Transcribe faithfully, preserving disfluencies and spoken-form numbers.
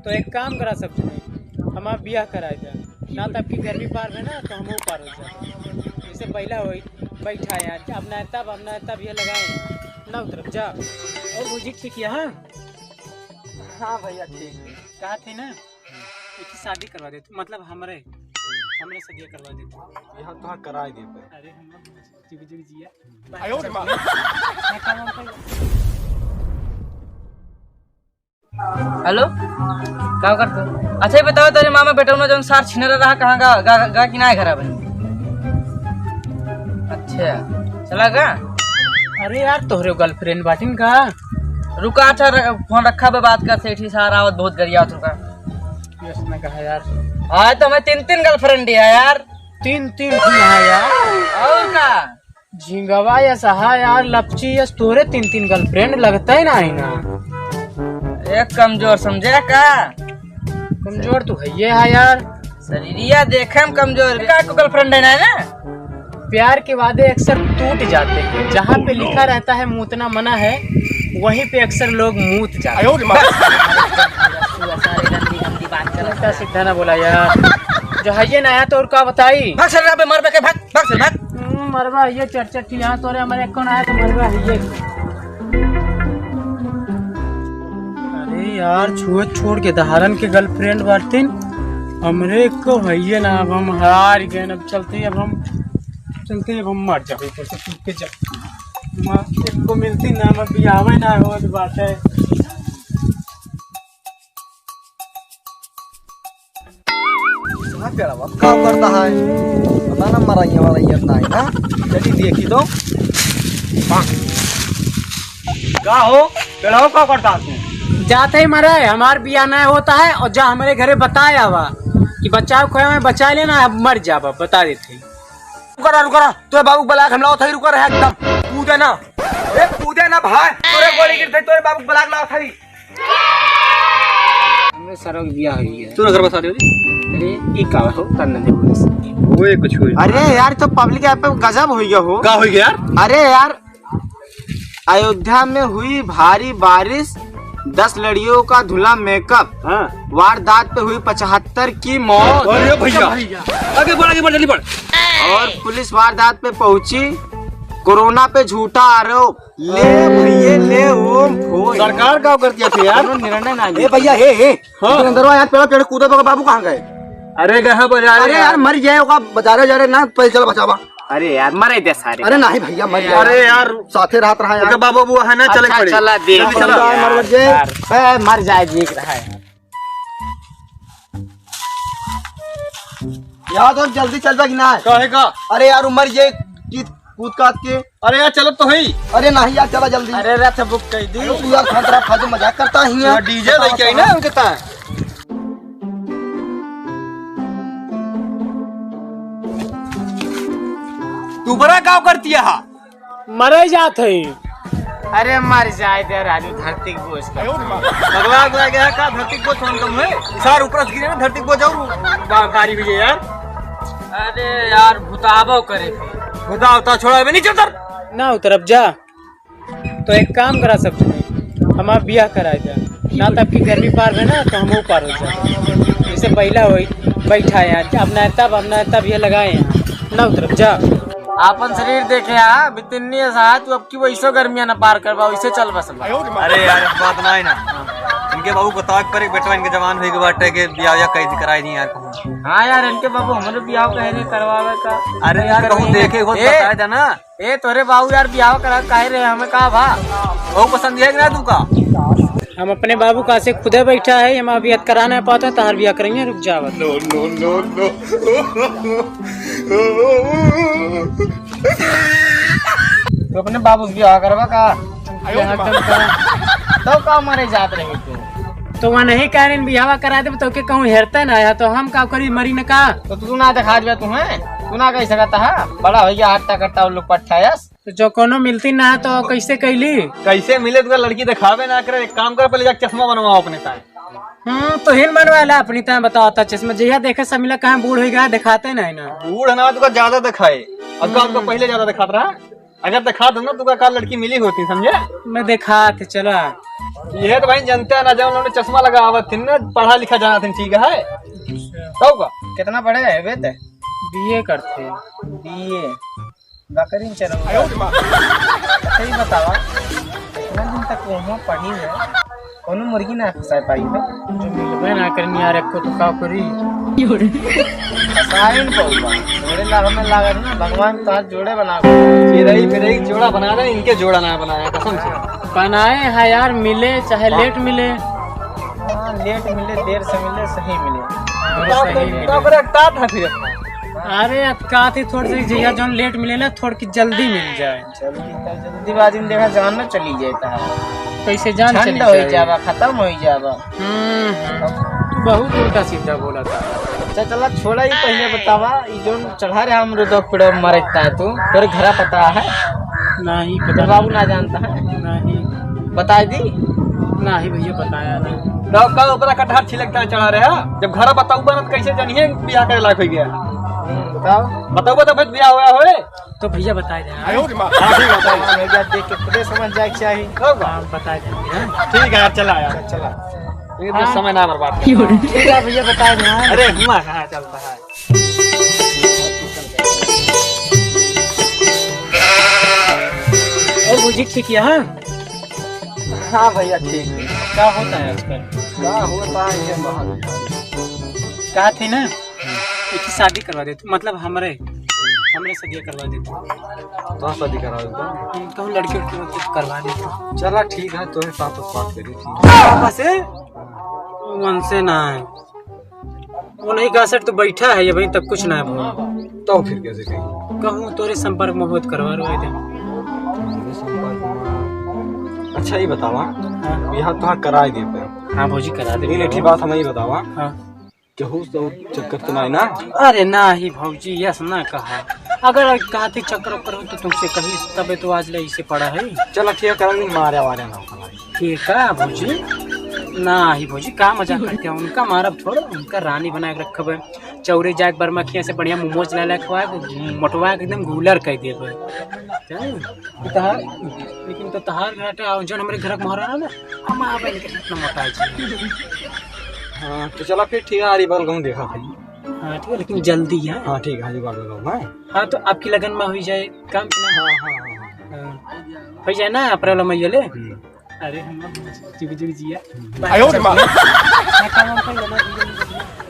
तो एक काम करा सब जने, हमार बियाह कराए दे, ना तब की गर्मी पार है ना तो हमहू पार हो जाए। जैसे पहला होई बैठा है, अब ना तब, अब ना तब ये लगाए, ना उतरब जा। और भौजी ठीक है? हाँ, हाँ भैया ठीक है। कहा थे ना, एक ही शादी करवा दे तू, मतलब हमरे, हमरे शादी करवा दे तू। यहाँ तो हाँ कराए दे पे। अरे हम जुग जुग जिया। आयो रे माँ। हेलो, का करत हो? अच्छा, ये बताओ, तेरे मामा बेटौना जौन सार छिनरा रहा, कहाँ गा, गा, गा कि ना घरा बनी? अच्छा, चला गा? अरे यार, तोहरे गर्लफ्रेंड बाटिन का? रुका, अच्छा, र-, फोन रखा बे, बात कर, सेठी सार आवत, बहुत गरियावत, रुका। यस, मैं कहा यार। हाँ, तो हमें तीन तीन गर्लफ्रेंड है यार। तीन तीन ठो है यार। और का? झिंगवा यस हा यार, लपची यस, तोरे तीन तीन गर्लफ्रेंड लगता ही ना है ना। एक कमजोर समझे का? कमजोर तू है ये है यार। शरीरिया देखे में कमजोर, का को गर्लफ्रेंड है ना, ना? प्यार के वादे अक्सर टूट जाते हैं, जहाँ पे लिखा रहता है मूतना मना है, वहीं पे अक्सर लोग मूत जाते हैं। आयो रे माँ। सारे गंदी गंदी बात कर। उल्टा सीधा ना बोला यार, जो है ये ना आया तो और का बताई? भाग सर, यहाँ पे मर बे के, भाग। भाग से भाग। हम्म, मरबा, ये चर्चा की यहाँ तोरे हमारे कौन आया तो मरबा है ये। अरे यार, छुए छोड़ के धारन के गर्लफ्रेंड बाटिन, हमरे को है ये ना, अब हम हार गए, अब चलते ही, अब हम चलते ही, अब हम मर जाबे, ऊपर से कूद के जा। माँ, एक को मिलती ना, हम अभी आवे ना हो, बात है। सुना पेड़वा का करता है, पता ना मरैया वरैया ना है ना, चली देखी तो। का हो पेड़वा का करता है तू? जाते ही मरे, हमार बियाह नहीं होता है और जा हमारे घरे बताए आवा कि बचाव खोया में बचा लेना, अब मर जाबा, बता देते ही। रुका रहा, रुका रहा, तोरे बाबू बुला के हम लाओ था, रुका रहा एकदम, कूदे ना, ए कूदे ना भाई, तोरे गोली गिरते, तोरे बाबू बुला के लाओ था। हमरे सरवा के बियाह होई है। तू ना घर बसा दे। अरे, ई का हो? तन दे बोलिस। ओए, कुछ होई। अरे यार, तो पब्लिक यहाँ पे गजब होई गया हो। का होई गया यार? अरे यार, अयोध्या में हुई भारी बारिश, दस लड़ियों का धुला मेकअप। हाँ। वारदात पे हुई पचहत्तर की मौत। अरे भैया, आगे बढ़, आगे बढ़, जल्दी बढ़। और पुलिस वारदात पे पहुंची, कोरोना पे झूठा आरोप। ले भैया, ले, ओम फोन। सरकार का करती है यार? कोनो निर्णय ना ले। ए भैया, हे, हे। हाँ। तू अंदर आ यार, पेड़, पेड़ कूदे तो बाबू कहाँ गए? अरे, गए हैं बाजारे अरे यार। यार, मर जाए, ओका बाजारे जा रहे ना, पैसे चला बचावा। अरे यार, मरे दे सारे। अरे नहीं भैया, मर जाए। अरे यार। साथे रहत रहा यार। ओके बाबू, वो है ना, चले अच्छा, पड़े। चला दे। जल्दी चला। यार, मर जाए। यार। ए, मर जाए, देख रहा है। यार, तो जल्दी चल बा कि ना? काहे का? अरे यार, उमर ये कि कूद काद के। अरे यार, चलत तो है। अरे नहीं यार, चला जल्दी। अरे रथ बुक कर दी। अरे तू यार, खान तरह फालतू मजाक करता ही है। डीजे लेके आई ना उनके ता। तू बड़ा गाँव करती है हा? मरे जात है। अरे मर जाए दे राजू, धरती के बोझ का। पगला उगला गया का? धरती के बोझ कौन कम है? सार ऊपर से गिरे ना, धरती के बोझ और बा-, भारी हुई है यार। अरे यार, भुताबो करे। भुता उता छोड़ा, अबे नीचे उतर। ना उतरब जा। तो एक काम करा सब जने, हमार बियाह कराए दे। ना तब की गर्मी पार है ना, तो हमहू पार हो जाए। जैसे पहला होई, बैठा है, अब ना तब, अब ना तब ये लगाए हैं। ना उतरब जा। आपन शरीर देखे हा, बितिन्नी असा, तू अब की वैसो गर्मियां ना पार करबा, वैसे चल बस बा। अरे यार, एक बात ना है ना, इनके बाबू को ताक पर एक बेटवा इनके जवान होई के बाटे के बियाह या कैद कराई दी यार कहूँ। हाँ यार, इनके बाबू हमरे बियाह कहे नहीं करवावे का। अरे यार, कहूँ देखे हो तो ए! बताए देना। ए, तोरे बाबू यार बियाह करा काहे रे, हमें का भा? बहुत पसंद है कि ना तू का? हम अपने बाबू का से खुदे बैठा है, हम अभी कराना पाते हैं, तार बियाह करेंगे, रुक जावत। No, no, no, no। तू अपने बाबू से बियाह करबा का? आयो रे माँ। तो का मरे जात रही तू? तो वह नहीं कह रहे बियाह करा दे, तो के कहूँ हेरते ना आया, तो हम का करी, मरी न का? तो तू ना दिखा दिया तुम्हें, तू ना कह सकता है, बड़ा हो गया हट्टा कट्टा उल्लू पट्टा यस। तो जो कोनो मिलती ना है तो कैसे कैली? कैसे मिले तुका लड़की दिखावे ना करे, एक काम कर पहले जाके चश्मा बनवाओ अपने ताए। हम्म, तो हिन बनवा ला अपनी ताए, बताओ ता चश्मा जहिया देखे सब मिला कहाँ बूढ़ हो गया, दिखाते नहीं ना। बूढ़ ना तुका ज्यादा दिखाए, अब का हमको हम्म। पहले ज्यादा दिखात रहा। अगर देखा दो ना, तुका का लड़की मिली होती, समझे? मैं देखा थे, चला। ये तो भाई जनते हैं ना, जब उन्होंने चश्मा लगा आवत थी ना, पढ़ा लिखा जाना थी, ठीक है? तो का? कितना पढ़े है बे ते? बीए करते। बीए। बकरी चलो। सही बतावा, इतना दिन तक वहाँ पढ़ी है, कोनो मुर्गी ना फंसा पाई है। जो मिलबे ना करनी यार, एको तो का करी? फंसाइन पौवा। जोड़े लागल में लागल ना, भगवान तार जोड़े बना। चिरई फिरई जोड़ा बना रहे, इनके जोड़ा ना बनाया, कसम से। बनाए हैं यार, मिले चाहे लेट मिले। हाँ, लेट मिले, देर से मिले, सही मिले। हाँ, सही मिले। तो फिर अटकात है फिर। अरे, अटकात ही थोड़ी सी, जहिया जौन लेट मिले ना, थोड़ की जल्दी मिल जाए। जल्दी का, जल्दीबाजी में देखा, जान ना चली जाता है। कैसे जान चली जाए? ठंड हो जावा, खत्म हो जावा। हम्म, हम्म। तू बहुत उल्टा सीधा बोला था। अच्छा, चला, छोड़ा, ही पहले बतावा, ई जौन चढ़ा रहे हम रोड पर मरता है तू, तोरे घरा पता है? नहीं, पता तोर बाबू नहीं। ना जानता है? नहीं। बताई दी? नहीं भैया, बताया नहीं। तो कल ओकरा कटहर छिलकता है चढ़ा रहे, जब घरा बताऊ बना तो कैसे जानिए बियाह करे लायक हो गया? हम्म, बताओ। बताऊ तो फिर बियाह हुआ होए? तो भैया बताए दे। आयो रे माँ। हाँ, ठीक है, बताइए। भैया देख के खुदे समझ जाए के चाही। होगा। हाँ, बताए दे भैया। ठीक है यार, चला यार। चल, चला। ये तो हाँ। समय ना बर्बाद कर। ठीक है भैया, बताए दे। हाँ। अरे हुआ कहाँ चलता है? और भौजी ठीक है, हाँ? हाँ भैया, ठीक है। का होता है आजकल? का होता है ये बाहर? कहा थी ना? एक ही शादी करवा दे तू, मतलब हमरे, हमरे शादी करवा दे तू। तो शादी करा देता। हम कहूँ लड़की उड़की हो तो करवा दे तू। चला ठीक है, तोहे साथ बात करी थी। बस ए, उनसे ना है। वो नहीं कहा सेठ तो बैठा है, ये भाई तक कुछ ना है भाई। तो फिर कैसे कही? कहूँ तोरे संपर्क में बहुत करवा रहा है। मेरे संपर्क में। अच्छा ये बतावा, हाँ। यहाँ तो हाँ करा ही देते हैं। हाँ भौजी करा दे। ये लेठी बात हमें ही बतावा। हाँ। केहू से चक्कर तो नहीं ना? अरे ना ही भौजी, यस ना कहा। अगर कहती चक्कर ओक्कर हो तो तुमसे कही, तबे तो आज ले इसे पड़ा है। चला ठीक है, कल मारे वारे ना होगा। ठीक है भौजी, ना ही भौजी, का मजाक करते हैं? उनका मारब थोड़ा, उनका रानी बना के रखब। चौरे जाके बर्मा खिया से बढ़िया मोमोज ला ला खवा के, मोटवा के एकदम गूलर कर देब। क्या? तहार, लेकिन तो तहार घाटा, जौन हमरे घर के मोहरा ना, हम आप इनके साथ न मोटा जी। हाँ, तो चला फिर ठीक है, आरी बाल कहूँ देखा भाई। हाँ, ठीक है, लेकिन जल्दी है। हाँ, ठीक है, आरी बाल कहूँ, हाँ। हाँ, तो आपकी लगन में हुई जाए काम कि ना? हाँ, हाँ, हाँ, हाँ। हाँ, हुई जाए ना, अप्रैल मई ले। हम्म। अरे, हम जुग जुग जिया। आयो रे माँ। हाँ, काम वाम कर लेना, धीरे धीरे।